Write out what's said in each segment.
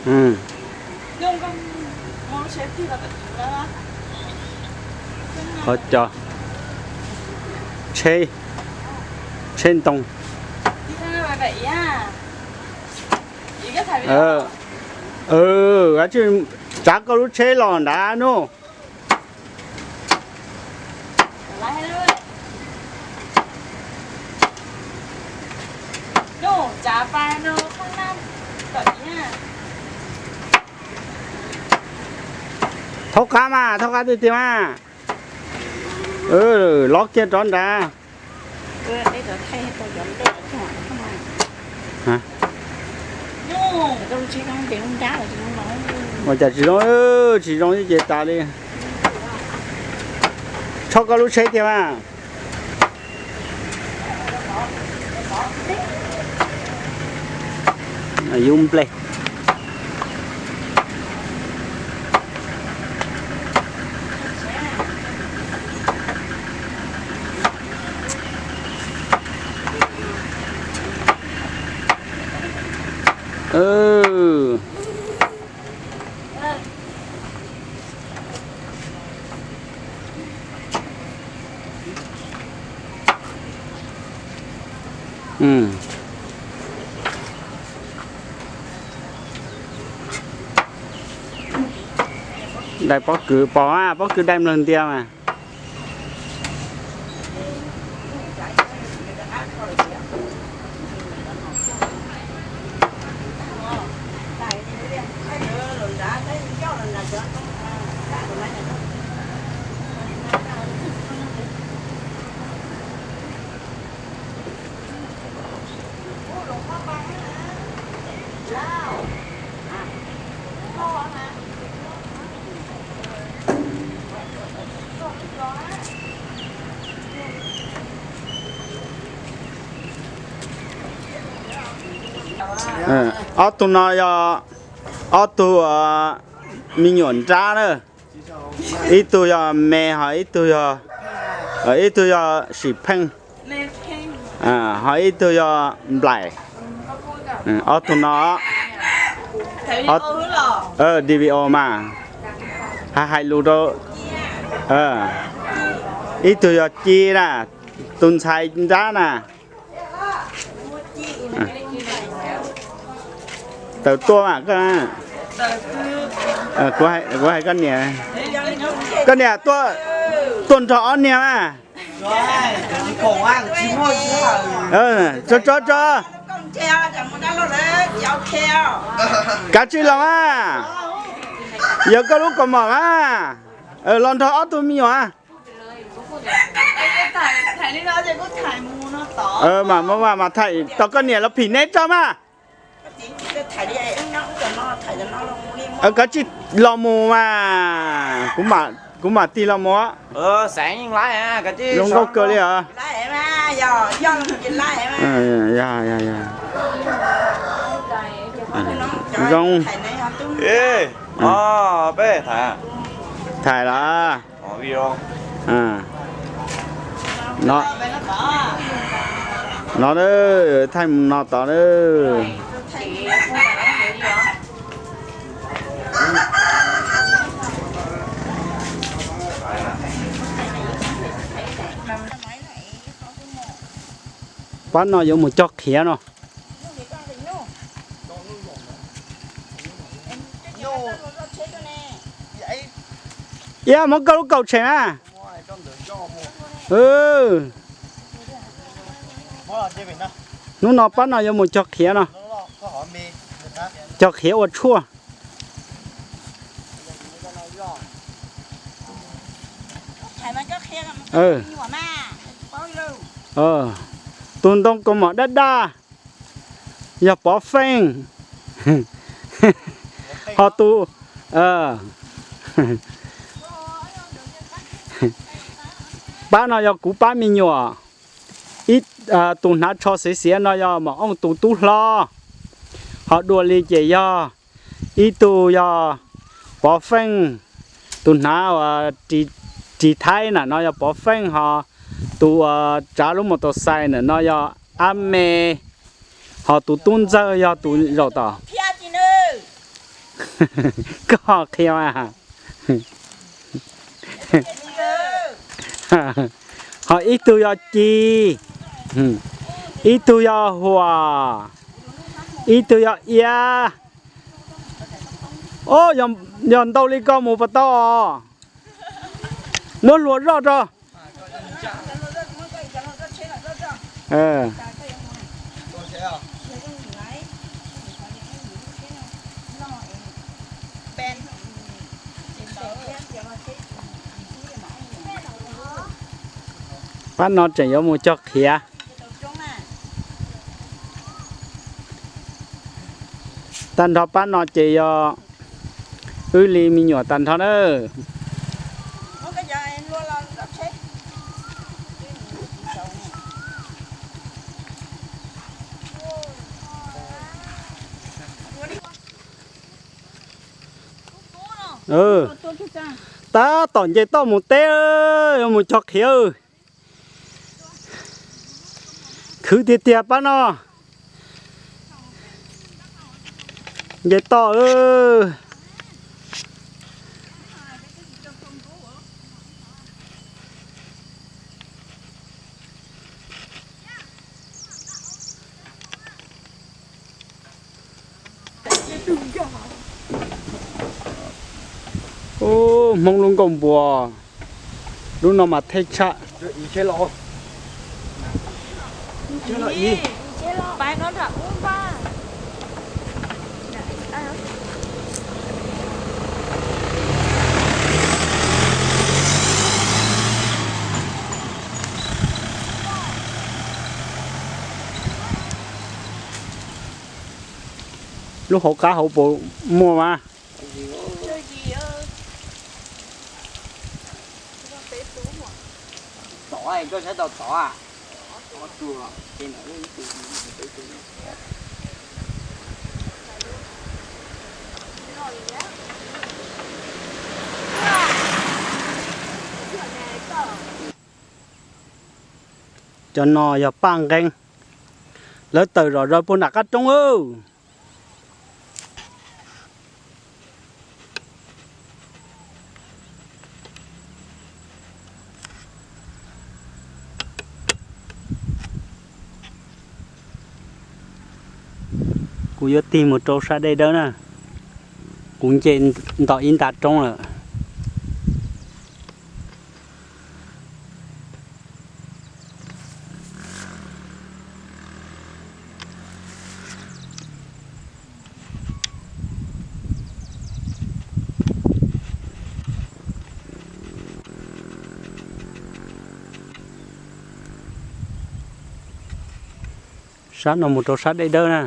Qhov cos tsheb, tsheb ntoo. Tsav koj lub tsheb los nrad no. Thaub qab mas, thaub qab tiag tiag mas. Lob kiag rov nrad. Ua cas tsis zoo, tsis zoo ces tas li. Tshob koj lub tsheb tiag mas. Yub nplej. Dai pob kws pom, pob kws dai mlawg ntias mas. Ob tug no yog ob tug me nyuam nrab na. Ib tug yog me, ho ib tug yog, ib tug yog sim pheej, ho ib tug yog nplaim. Ob tug no dvo mas, hais lus rau, ib tug yog ci na, tus ntxhais nrab na. Tawm tuaj mas, kuv hais koj niam, koj niam tuaj nrog ob niag mas. Tso tso tso. Kav tsij los mas, yog koj lub kaus mom mas, los nrog ob tug me nyuam. Mas mas mas thaij tau koj niam los phim neb tso mas. Koj tsij los mus mas, kuv mam tig los mus. Zoo nkauj kawg li os. Zoo. Peb thaij los. No, no, thaij mus no tod na. Pab no yuav mus cog qhiav no. Iab, muab koj lub kaus tshem na. Hnub no pab no yuav mus cog qhiav no. Cog qhiav ua tshuaj. Tus ntoo kaus mom daj daj yog Pov Feej, ho tus, pab no yog kuv pab me nyuam, ib, tus hnav tsho xiav xiav no yog Maum Ooj tus tub hlob, ho dua li ces yog ib tug yog Pov Feej, tus hnav uas ris thaib na no yog Pov Feej, ho tus uas tsav lub mos tos xais na no yog Ab Me, ho tus tub ntxawg yog tus zaum tom. Koj qhia mas. Ho ib tug yog ci, ib tug yog huam, ib tug yog iab. Ob, yog ntau li ko mus puas tau os? Muab hlua zoj rau. Pab no tseem yuav mus cog qhiav. Tag nrho pab no ces yog wb li me nyuam tag nrho na. Tab tom nce toj mus teb, yuav mus cog qhiav. Khwv tiag tiag pab no. Nce toj. Ub, Hmoob lub nkuaj npua, lub no mas thej tshaj. Lub hauv qab hauv paus muaj mas. Cov no yog paj nqeeb, lawv tawm zom zaws puag nram qab roob. Kuv yuav tig mus rau sab dej dawb na. Kuv nce ntom ib nta roob lawm. Sab no mus rau sab dej dawb na.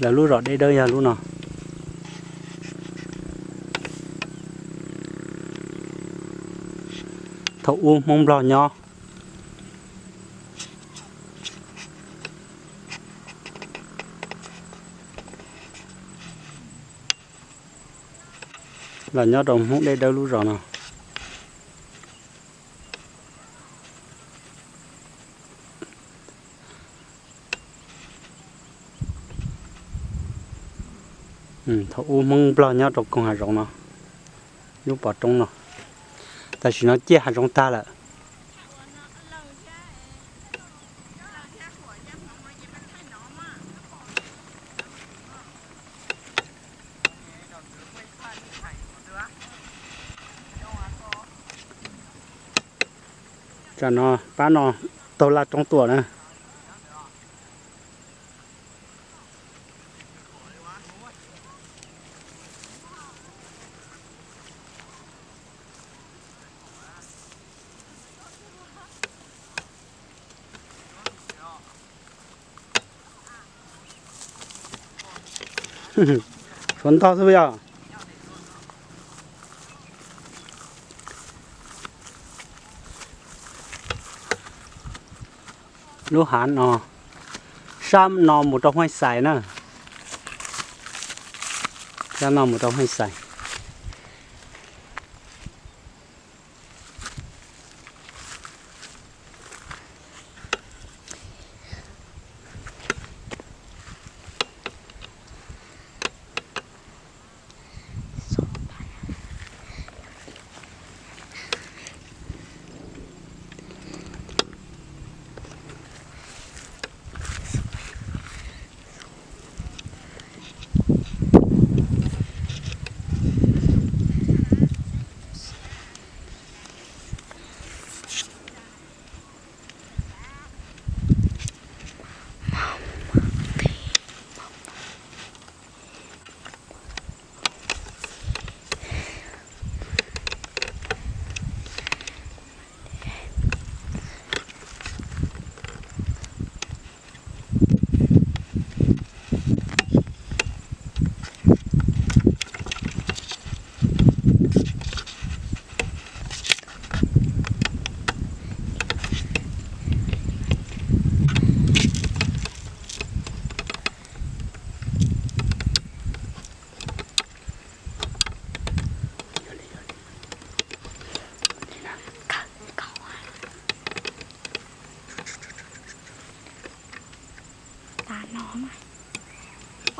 Lawv lub zos dej dawb yog lub no. Thaum ub Hmoob Nplog nyob. Los nyob rau Hmoob dej dawb lub zos no. Thaum ub Hmoob Nplog nyob rau koog hav zoov no, lub pov roob no. Tam sim no ciaj hav zoov tag lawm. Tam no pab no taug laj roob tuaj na. Suav ntog xwb yog. Lub hav no Sab no mus rau Hmoob Xais na. Sab no mus rau Hmoob Xais.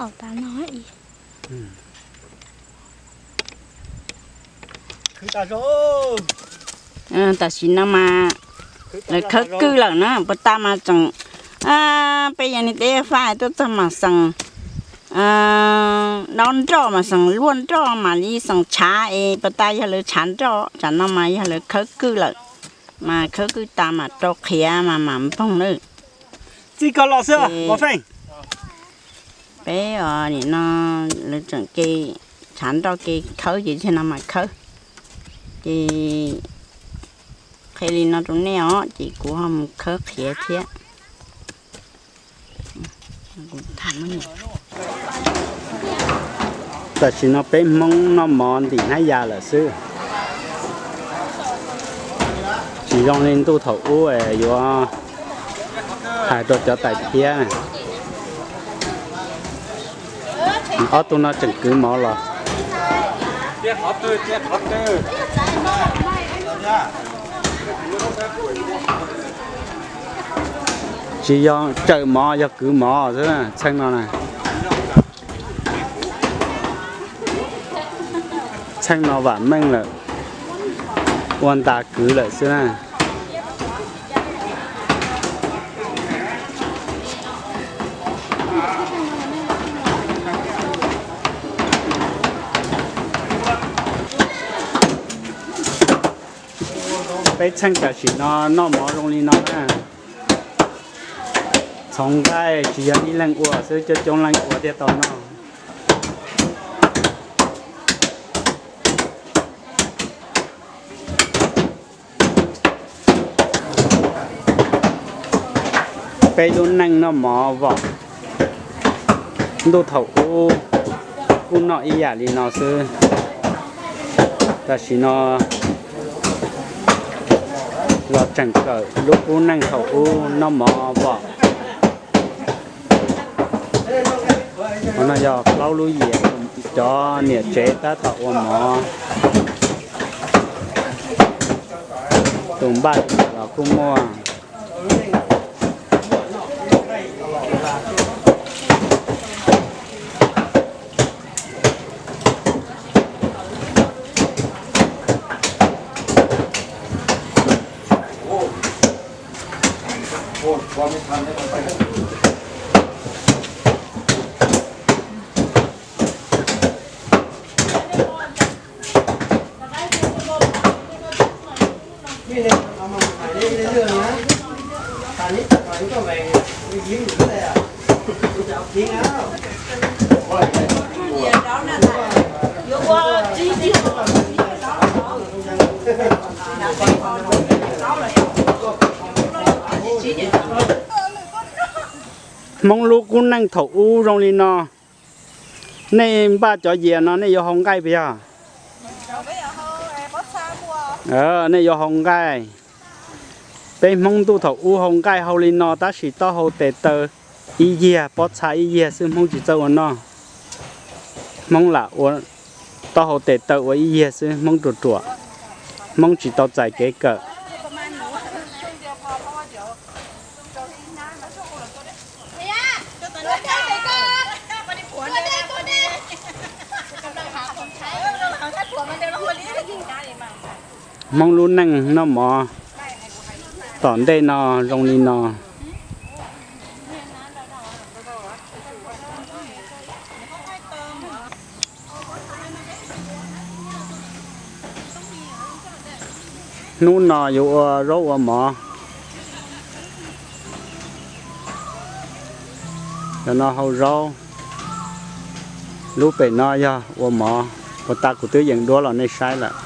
Tas no, tas no. Tam sim no mas lawv khawb kwj lawm na, puas tas mas tseem, peb yog neeg teb faj tuaj txog mas xeem dob nroj mas xeem luaj nroj mam li xeem tshav es puas tas yog lawv tshav nroj, tsam no mas yog lawv khawb kwj lawm, mas khawb kwj tas mam rau qhiav mas mam npoog lawm. Peb os, nim no lawv tseem ke tshav nroj ke khawb ces tsam no mas khawb, ces qhia li no rau nej os, ces kuv ho mus khawb qhiav thiab. Tam sim no peb Hmoob noj mov ntim hnab yas lawm xwb, tsis zoo li ntuj thaum ub yuav hais rau cov tais phiab na. Ob tug no tseem kwv mov los. Tsis yog tsawm mov, yog kwv mov xwb txheej no na. Txheej no vam meej lawm, ua ntas kwv lawm xwb na. Peb txheej tam sim no noj mov zoo li no na. Txhoov nqaij tsis yog ib leeg ua xwb, coob coob leej ua thiaj tau noj. Peb lub neej noj mov vom, ntuj thaum ub kuj noj ib yam li no xwb. Tam sim no los tseem kawm lub kub neej thaum ub noj mov vom. Qhov no yog plaub lub yias, cov niam tsev tab tom ua mov. Tus npaj los kuj muaj. Hmoob lub kub neej thaum ub zoo li no. Nej npaj cov yias no nej yuav hau nqaij puas yog? Nej yuav hau nqaij. Peb Hmoob ntuj thaum ub hau nqaij hau li no tab sis taub hau tes taw Ib yiag pob txha ib yiag xwb, Hmoob tsis txawj ua noj. Hmoob lam ua taub hau tes taw ua ib yiag xwb, Hmoob ruam ruam, Hmoob tsis tau txais kev kawm. Hmoob lub neej noj mov tom ntej no zoo li no. Hnub no yuav ua zaub ua mov. Cov no hau zaub, lub pem no yog ua mov. Puas tas kuv twb yeem duab los nej saib lawm.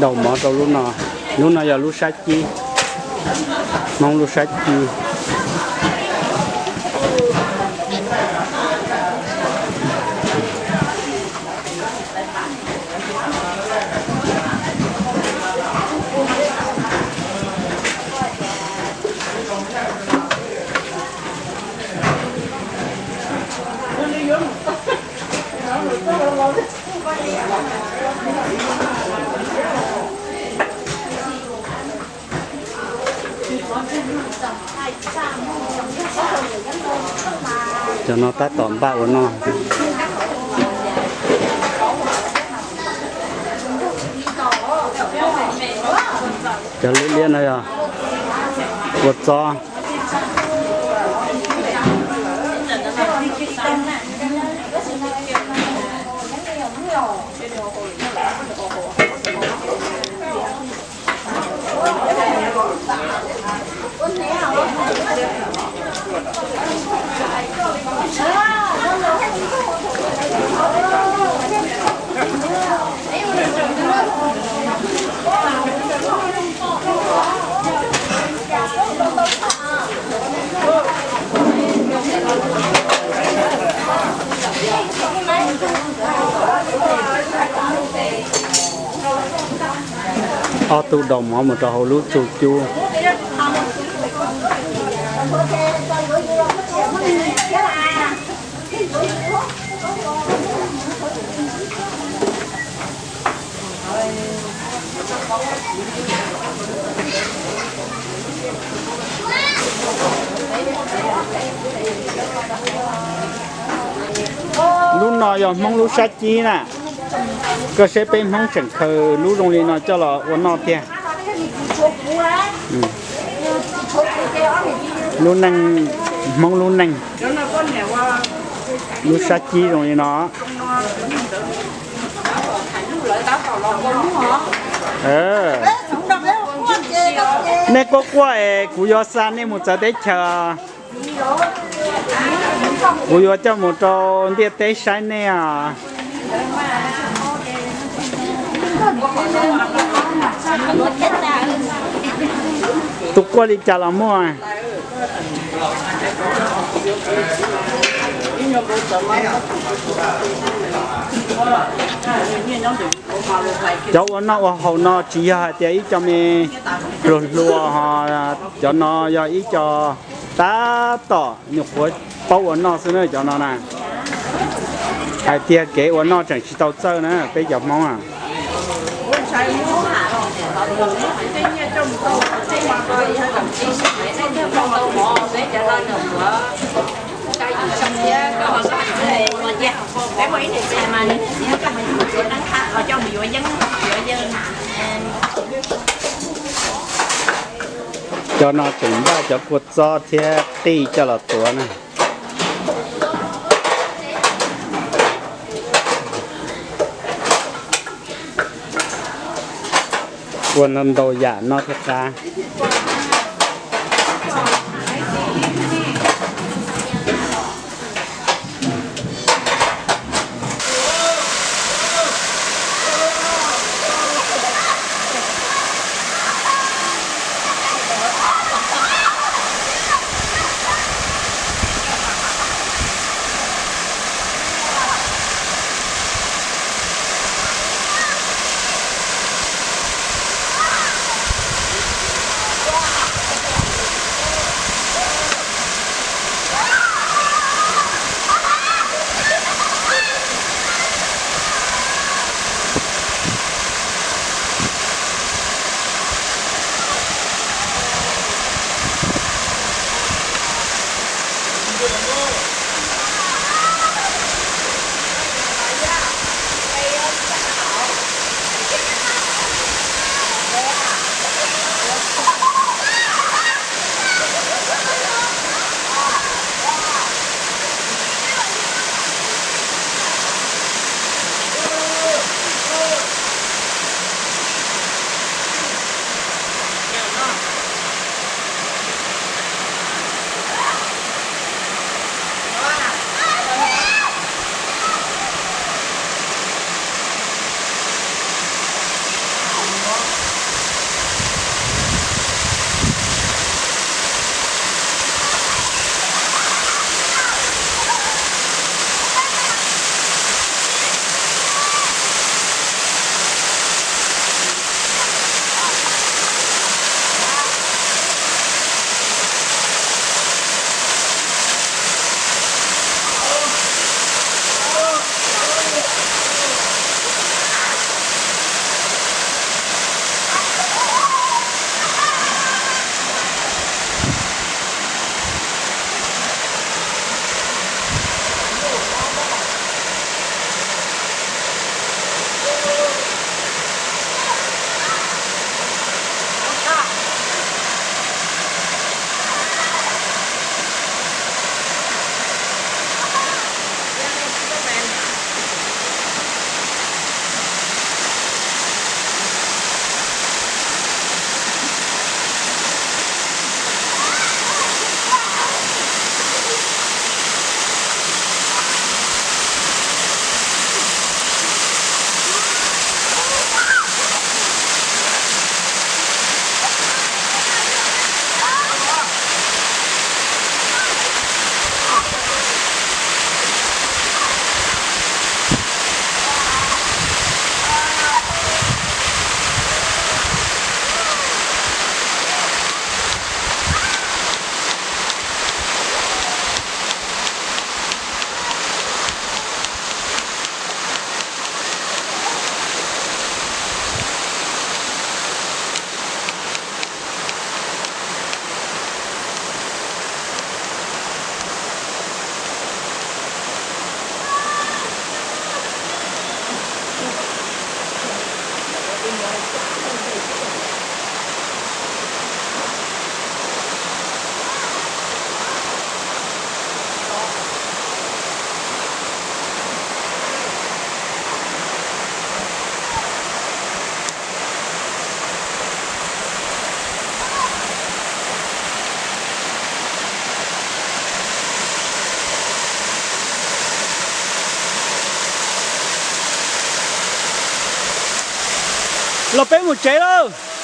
Daus mov rau lub no. Lub no yog lub sab cib, Hmoob lub sab cib. Cov no tab tom npaj ua noj. Cov liab liab no yog kua txob. Ob tug daus mov mus rau hauv lub tsu cub. Lub no yog Hmoob lub sab cib na. Koj saib peb Hmoob tseem khaws lub zoo li no coj los ua noj tiag. Lub neej, Hmoob lub neej, lub sab cib zoo li no. Nej quaj quaj es kuv yuav xa nej mus txawv teb chaws. Kuv yuav coj mus rau ntiaj teb saib nej os. Tus quaj li cas los muaj. Cov ua noj ua haus no tsis yog hais tias ib co me hluas hluas ho, cov no yog ib co tab tom nyuam qhuav paub ua noj xwb na cov no na. Hais tias kev ua noj tseem tsis tau txawj na peb cov Hmoob a. Cov no tseem npaj cov kua txob thiab qij coj los tuav na. Ua ntau ntau yam noj thiab qab. Los peb mus tsev lauj.